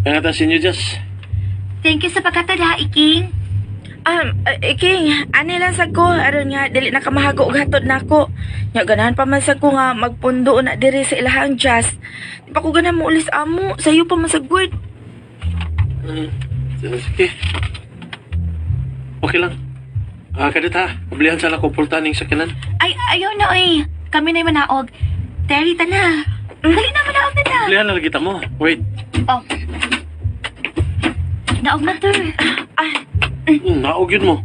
Kaya ta sa inyo, Jas. Thank you sa pagkatad ha, Iking. Iking, ani lang sad ko aron nga dili na ka mahago og hatod nako. Nya ganahan pa man sad ko nga magpundo na diri sa ilahang jazz. Di pa ko ganahan mo ulis amo, sayo pa man sa good. Sige. Okay lang. Ah, kadit ha. Pablihan sana ko pultaning sa kanan. Ay, ayaw na oy. Kami na'y manaog. Terry, tana. Dali na, manaog na ta. Pablihan na lang kita mo. Wait. Oh. Naog na, Ter. Naog yun mo.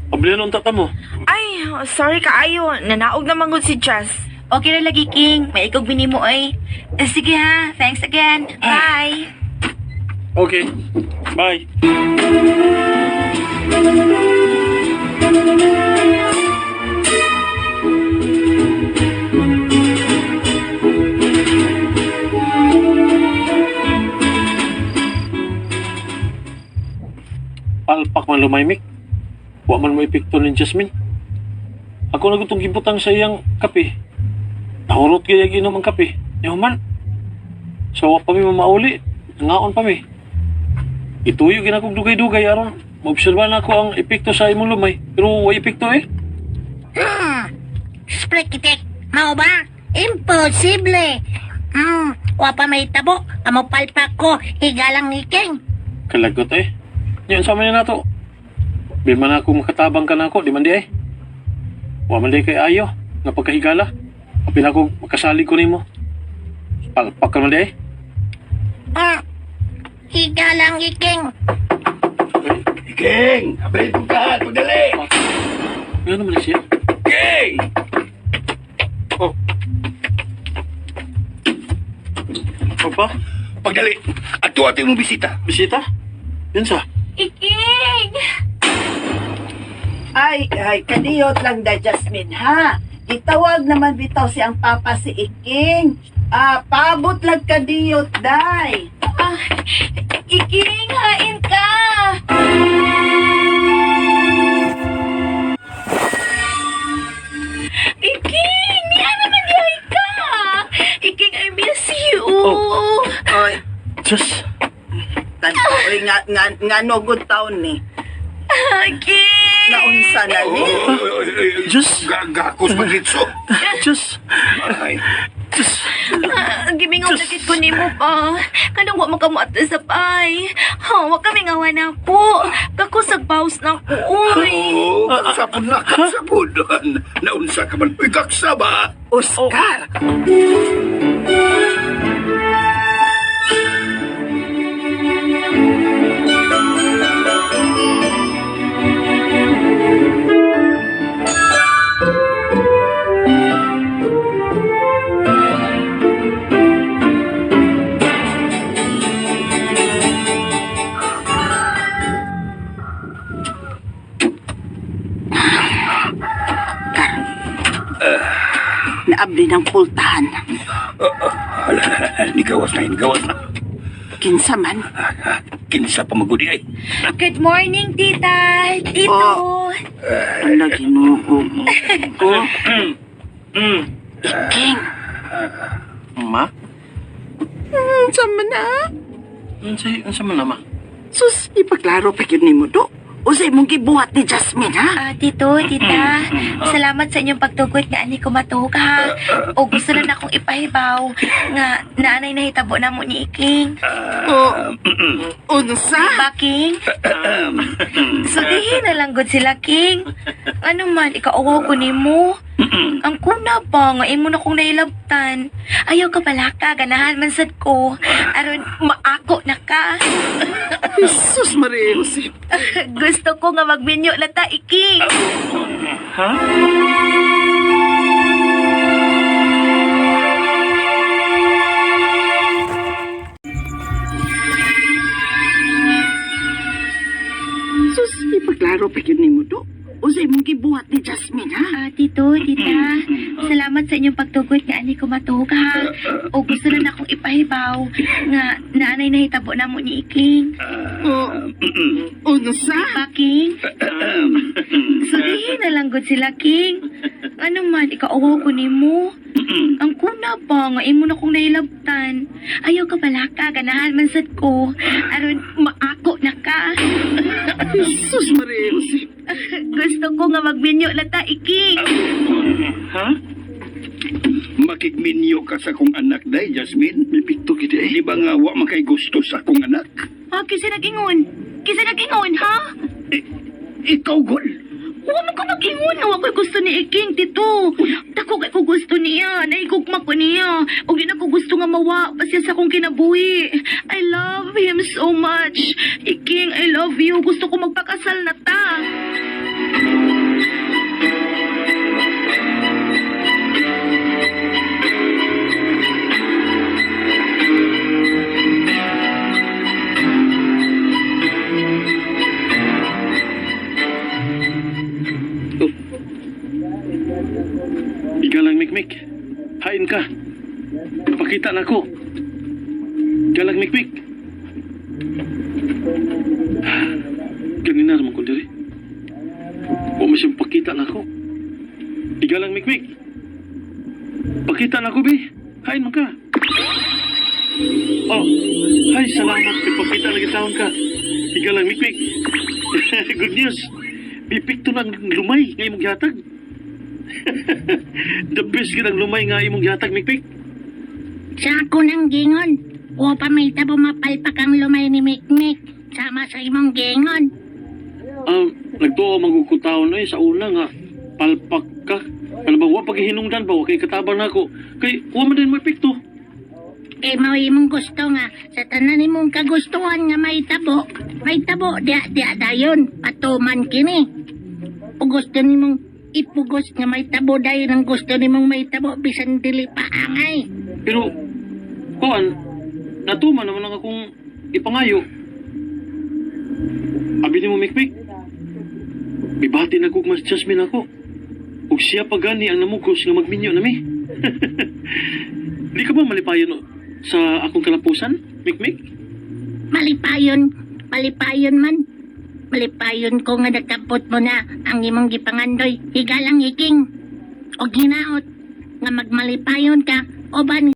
Pablihan unta ta mo. Ay, sorry kaayo, nanaog na man gud si Jazz. Okay na lagi, King. May ikog binimo, oy. Eh, sige ha. Thanks again. Bye. Okay. Bye. Palpak man lumaymik. Wa man mo epekto ni Jasmine. Ako na gutong gibutang sa iyang kape. Nahurot kaya ginom ang kape. Yaman. So wa pa mi mamauli. Nangaon pa mi. Ituyo ginakog dugay-dugay aron maobserba na ako ang epekto sa imong lumay. Pero way epekto eh. Sprekitek, mao ba? Imposible. Wa pa may tabo, amo palpak ko, higalang ni King. Kalagot eh. Yan sa man nato. Di man ako makatabang ka nako, di man di ay. Wa man di kay ayo nga pagkahigala. Apil ako makasalig ko nimo. Palpak ka man di ay. Higalang ni King. Iking! Abay pagkahan! Pagdali! Nga naman siya. King! Oh. Opa, Pagdali! Ato ating mong bisita. bisita? Yun sa. Iking! Ay, ay, kadiyot lang da Jasmine, ha? Gitawag naman bitaw si ang papa si Iking. Ah, paabot lang kadiyot, day. Ah, Iking, hain ka! Iking, niya naman dihay ka! Iking, I miss you! Oh. Oy, Diyos. oy, nga, nga, nga no good town ni. Iking! Naunsa na ni. Diyos. Gakos magritso. Diyos. Ay. Diyos. Ah, Gimingaw na gid ko nimo pa. Kanang wa man ka mo sa pay. Ha, wa kami ngawa na ko. Kakusag baws na ko. Uy. Oo, kagsapod na, kagsapod. Naunsa ka man. Uy, kagsaba! Oscar! Ginaabli ng pultahan. Ala, nigawas na, nigawas na. Kinsa man. Kinsa pa magudi ay. Good morning, tita. Tito. Oh. Ala, Ginoo ko. Iking. Ma? Unsa man na? Unsa man na, ma? Sus, ipaklaro pa gyud nimo do. Unsa imong gibuhat ni Jasmine, ha? Ah, tito, tita, salamat sa inyong pagtugot nga ani ko matuog ha. O gusto na akong ipahibaw nga naanay nahitabo na mo ni Iking. O, unsa? Ba, King? So, dihin na lang gud sila, King. Ano man, ikaawaw ko nimo. Ang kuna pa, nga imo na kong nailabtan. Ayaw ka pala ka, ganahan man sad ko. Aron, maako na ka. Jesus Maria Jose. Gusto ko nga magminyo na ta, Iking. Ha? Sus, ipaklaro pa gyud nimo do. Unsa imong gibuhat ni Jasmine, ha? Ah, tito, tita, salamat sa inyong pagtugot nga ani ko matuog ha. O gusto na akong ipahibaw nga naanay nahitabo na mo ni Iking. O, unsa? Ba, King? So, dihin na lang gud sila, King. Ano man, ikaawaw ko nimo. Ang kuna pa, nga imo na kong nailabtan. Ayaw ka pala ka, ganahan man sad ko. Aron, maako na ka. Jesus Maria Jose. Gusto ko nga magminyo na ta, Iking. Ha? Makigminyo ka sa kong anak day, Jasmine. May pikto gid eh. Di ba nga wa man kay gusto sa kong anak? Ha, kisa nag-ingon? Kisa nag-ingon, ha? Ikaw gol. Huwag mo ka mag-ingon. Huwag ko'y gusto ni Iking, tito. Dako kay ko gusto niya. Nahigugma ko niya. O di na ko gusto nga mawa. Pasya sa akong kinabuhi. I love him so much. Iking, I love you. Gusto ko magpakasal na ta. Igalang mikmik. Hain ka. Pakita na ko. Galang mikmik. Ganina naman ko diri. Wa man siyang pakita na ako. Igalang mikmik. Pakita na ko, bi. Hain man ka. Oh, ay salamat. Ipakita lagi taon ka. Igalang mikmik. Good news. Bipikto na ang lumay nga imong gihatag. The best gid ang lumay nga imong gihatag mikmik. Sa ako ng gingon. O pa may tabo mapalpak ang lumay ni Mikmik. Sama sa imong gingon. Nagtuo magukutaon eh sa una nga palpak ka. Kana ba wa paghihinungdan ba wa kay katabang nako. Kay wa man din mo epekto. Kay mao imong gusto nga sa tanan nimong kagustuhan nga may tabo, may tabo diya diya dayon patuman kini. O gusto nimong ipugos nga may tabo dayon ang gusto nimong may tabo bisan dili pa angay. Pero kuan natuman naman ang akong ipangayo. Abi nimo mikmik. Mibati na kog mas Jasmine ako. Ug siya pa gani ang namugos nga magminyo nami. Di ka ba malipayon no, sa akong kalapusan, mikmik? Malipayon, malipayon man. Malipayon ko nga nakapot mo na ang imong gipangandoy, higalang iking. O ginaot nga magmalipayon ka uban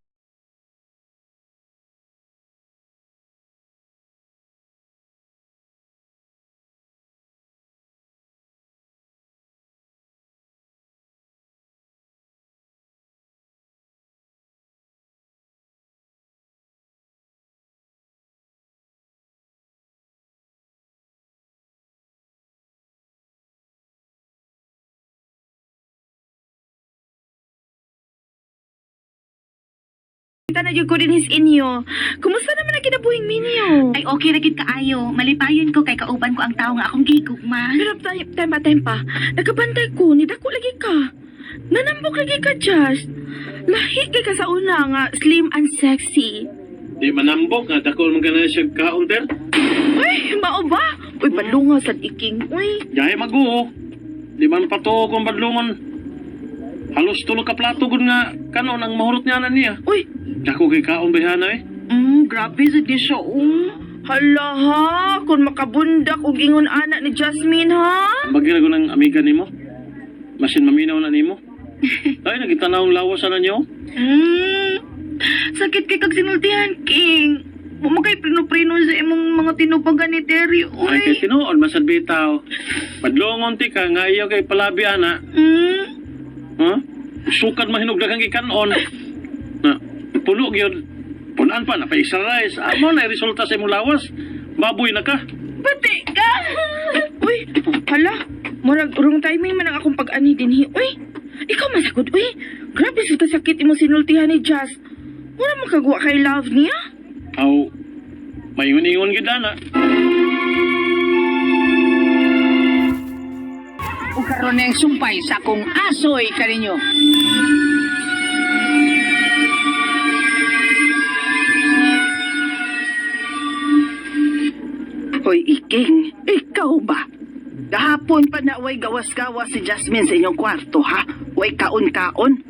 Kita na jud ko din his inyo. Kumusta naman ang kinabuhing minyo? Ay, okay ra gid kaayo. Malipayon ko kay kauban ko ang tawo nga akong gigugma. Pero tempa tempa, nagkabantay ko ni dako lagi ka. Nanambok lagi ka just. Lahi kay ka sa una nga slim and sexy. Di manambok nga dako man kana siya kaon ter. Uy, mao ba? Uy, balunga sad iking. Uy, Jahe maguo. Di man patuo kung badlungon. Halos tulo ka plato gud nga kanon ang mahurot niya na niya. Uy, Dako kay kaon bayhana eh. Grabe sa di siya, Hala ha, kung makabundak og ingon ana ni Jasmine ha. Bagay ko ng amiga nimo. Masin maminaw na nimo. Ay, nagitanaw ang lawas ana niyo. Sakit kay kag sinultihan, King. Wa kay prino-prino sa imong mga tinupagan ni Terry, uy. Ay, kay tinuod masad bitaw. Padlongon ti ka nga iyo kay palabi ana. Ha? Sukad mahinog daghang gikanon. Na puno gyud. Punan pa na pa extra rice. Amo na resulta sa imong lawas. Baboy na ka. Pati ka. Uy, hala. Murag wrong timing man ang akong pag-ani dinhi. Uy, ikaw masagod, uy. Grabe sa kasakit imong sinultihan ni Jas. Wala makagawa kay love niya. Aw, maingon-ingon gyud ana. Ug karon ang sumpay sa akong asoy kaninyo. Hoy, Iking, ikaw ba? Gahapon pa na way gawas-gawas si Jasmine sa inyong kwarto, ha? Way kaon-kaon.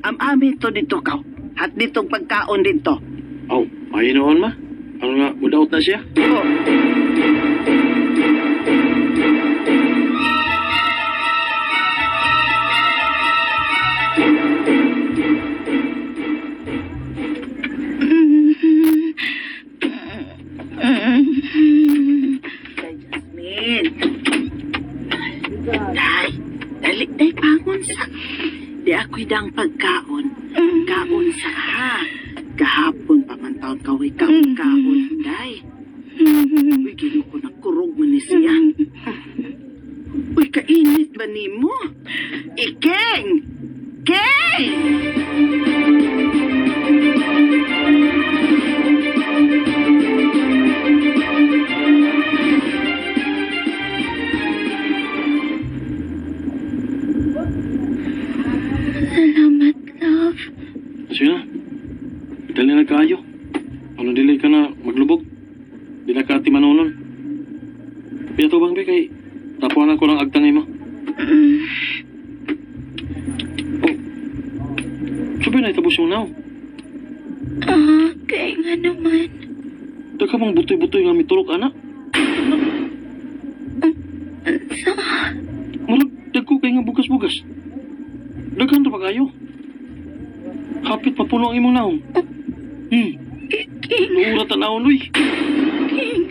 Am-amin to dito kaw. At ditong pagkaon dito. Aw, mahinoon ma. Ano nga, mudaot na siya. Oh. Day, Jasmine. Day, dali, day, bangon sa. Di ako'y dang pagkaon. Kaon sa ha. Gahapon pa man taon ka, way kaon, kaon, day. Uy, ginoo ko nagkurog man ni siya. Uy, kainit ba nimo? Iking! King! Salamat, love. Sige na. Dali na kaayo. Ano dili ka na maglubog? Di na ka ati manonon. Piyato bang be kay tapuan ako ng agtangay mo. Oh. Sabi na itabos yung now. Ah, kay nga naman. Dagka bang butoy-butoy nga mitulok ana. Sa Murag dagko kay nga bugas-bugas. Daghan ra ba kayo? Hapit papuno ang imong naong. King, Luura tanawon uy. King.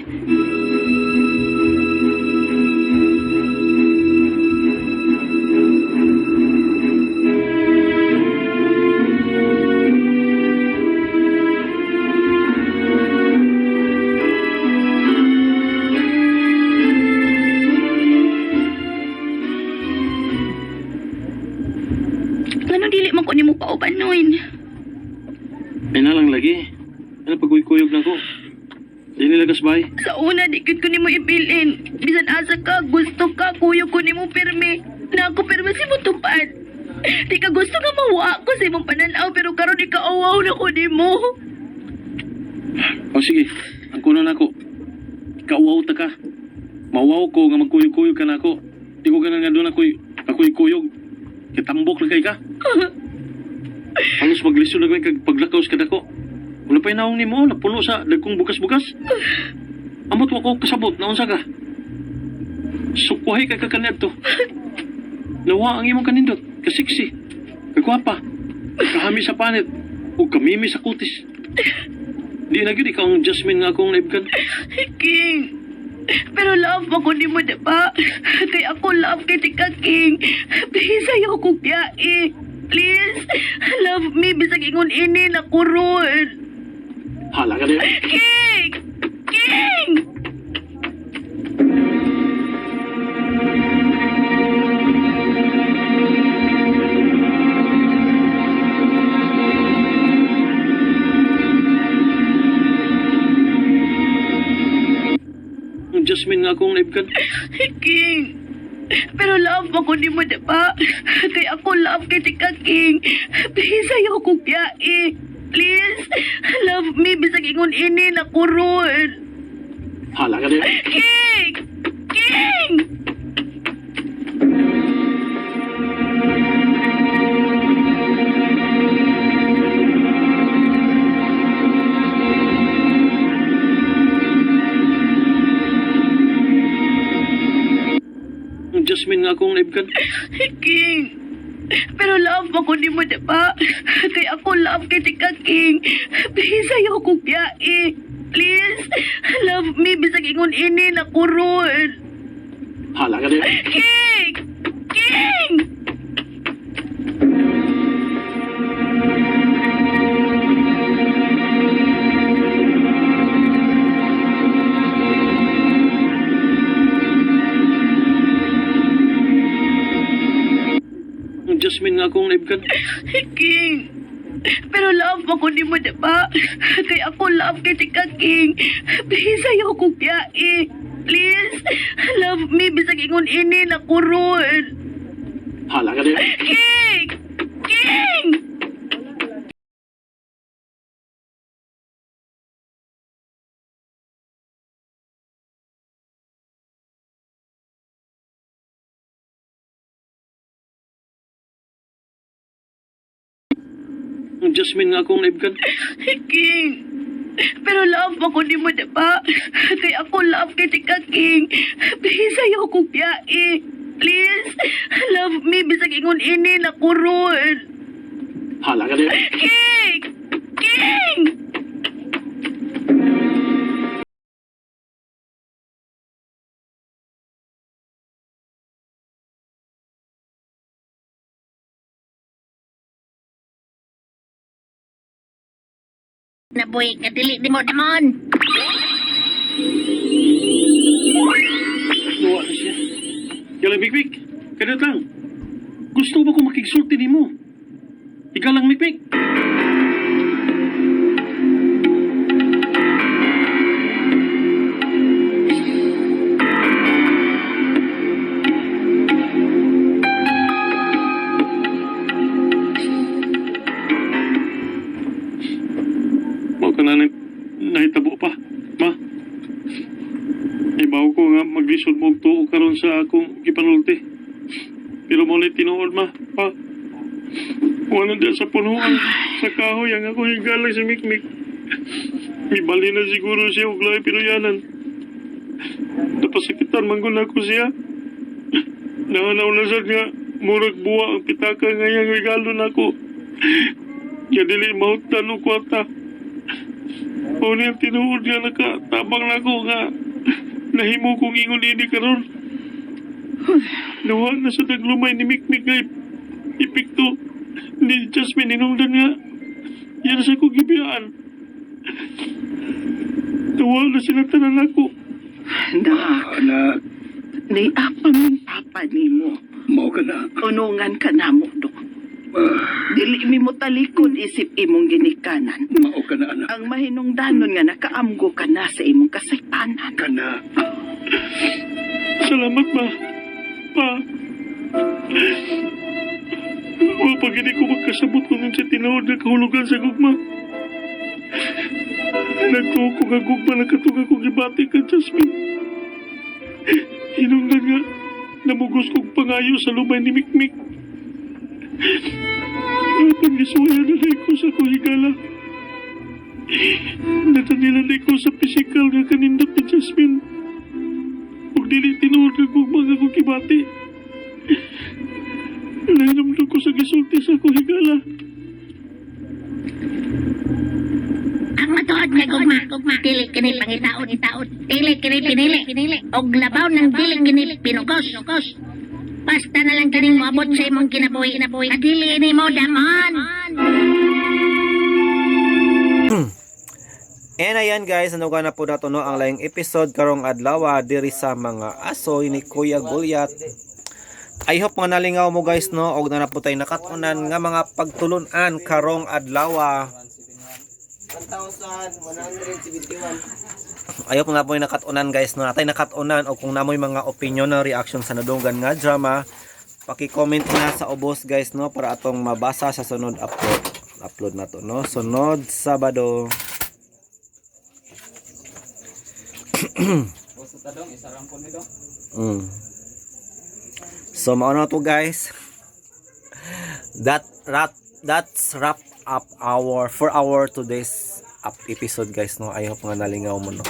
Ngano dili man ko nimo kauban noon? Ay na lang lagi. Ano pagkuy-kuyog na ko. Di nila kasbay. Sa una, di gyud ko nimo ibilin. Bisan asa ka, gusto ka, kuyo ko nimo pirmi. Na ako pirmi si mo tupad. Di ka gusto nga mawa ko sa imong pananaw pero karon ikaw na ko nimo. O sige, ang kuno na ako. Kauwaw ta ka. Mawaw ko nga magkuyog-kuyog ka na ako. Di ko ganang nga doon ako'y ako'y kuyog. Kitambok na kay ka. Halos maglisod na kay kag paglakaw sa kadako. Wala pa'y naong nimo, napuno sa dagkong bugas-bugas. Amot wa ko kasabot, naon sa ka. Sukwahi kay kakaniadto. Nawa ang imong kanindot, kasiksi, kagwapa, kahami sa panit, ug kamimi sa kutis. Di na gyud ikaw ang Jasmine nga akong naibgan. King. Pero love mo ko nimo, di ba? Kay ako love kay tika King. Please ayaw ko eh. Please, love me bisag ingon ini na kuron. Hala ka din. King! King! Ang Jasmine nga akong naibgan. King. Pero love mo ko nimo, di ba? Kay ako love kay tika King. Please ayaw ko eh. Please, love me bisag ingon ini na kuron. Hala ka din. King! King! Jasmine nga akong naibgan. King, pero love ako ni mo, diba? Kaya ako love kay tika, King. Please, ayaw ko biyae. Please, love me, bisag ingon ini na kuron. Hala ka din. King! King! Ang Jasmine nga akong naibgan. King, pero love ako ni mo, diba? Kaya ako love kay tika, King. Please, ayaw ko biyae. Please, love me, bisag ingon ini na kuron. Hala ka din. King! King! Ang Jasmine nga akong naibgan. King, pero love ako ni mo, diba? Kaya ako love kay tika, King. Please, ayaw ko biyae. Please, love me, bisag ingon ini na kuron. Hala ka din. King! King! Nabuhi ka dili di mo damon. Duwa na siya. Yalang Mikmik, kanot lang. Gusto ba ko makigsulti nimo? Ikaw lang, Mikmik. Mao ka na nahitabo pa, ma. Ibaw ko nga maglisod mo og tuo karon sa akong gipanulti. Pero mo tinuod ma, pa. Wala diyan sa punuan sa kahoy ang ako higala si Mikmik. Mibali na siguro siya og lahi pinuyanan. Napasakitan man gud nako siya. Naanaw na sad nga murag buwa ang pitaka nga iyang regalo nako. Ya dili mahutdan og kwarta. Mao ni ang tinuod nga nakatabang nako nga nahimo kong ingon ini karon. Nawa na sa taglumay ni Mikmik nga epekto ni Jasmine hinungdan nga yan sa kong gibiyaan. Nawa na sila tanan ako. Nak, Anak, ni apa mong papa nimo. mao ka na. Unungan ka namo do. Dili mi mo talikod isip imong ginikanan. Mao ka na, anak. Ang mahinungdanon nga nakaamgo ka na sa imong kasaypanan. Kana. Salamat ma. Pa. Wa pa gini ko magkasabot kung sa tinuod nga kahulugan sa gugma. Nagtuo ko nga gugma na katong akong gibati ka, Jasmine. Hinungdan nga, namugos kong pangayo sa lumay ni Mikmik. Apan gisuwayan na ko sa akong higala. Natanilan na ko sa pisikal nga kanindot ni Jasmine. Ug dili tinuod nga gugma nga akong gibati. Nahinumdum ko sa gisulti sa akong higala. Ang matuod nga gugma, gugma dili kini pangitaon, itaon. Dili kini pinili, pinili. Og labaw ng dili kini pinugos. Basta na lang kining moabot sa imong kinabuhi, kinabuhi. Adili ni mo damon. And ayan guys, ano na po nato no ang laing episode karong adlaw diri sa mga asoy ni Kuya Goliath. I hope nga nalingaw mo guys no og na po tayo nakat-unan nga mga pagtulunan karong adlaw. I hope nga po yung nakat-unan guys no natay nakat-unan o kung namoy mga opinion na reaction sa nadunggan nga drama, paki-comment na sa ubos guys no para atong mabasa sa sunod upload upload na to no sunod Sabado. So mao na to guys. That's wrap up our for our today's up episode guys no. I hope nga nalingaw mo no.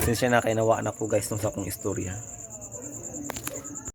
Sinsya na kay nawa na ko guys nung sa akong istorya.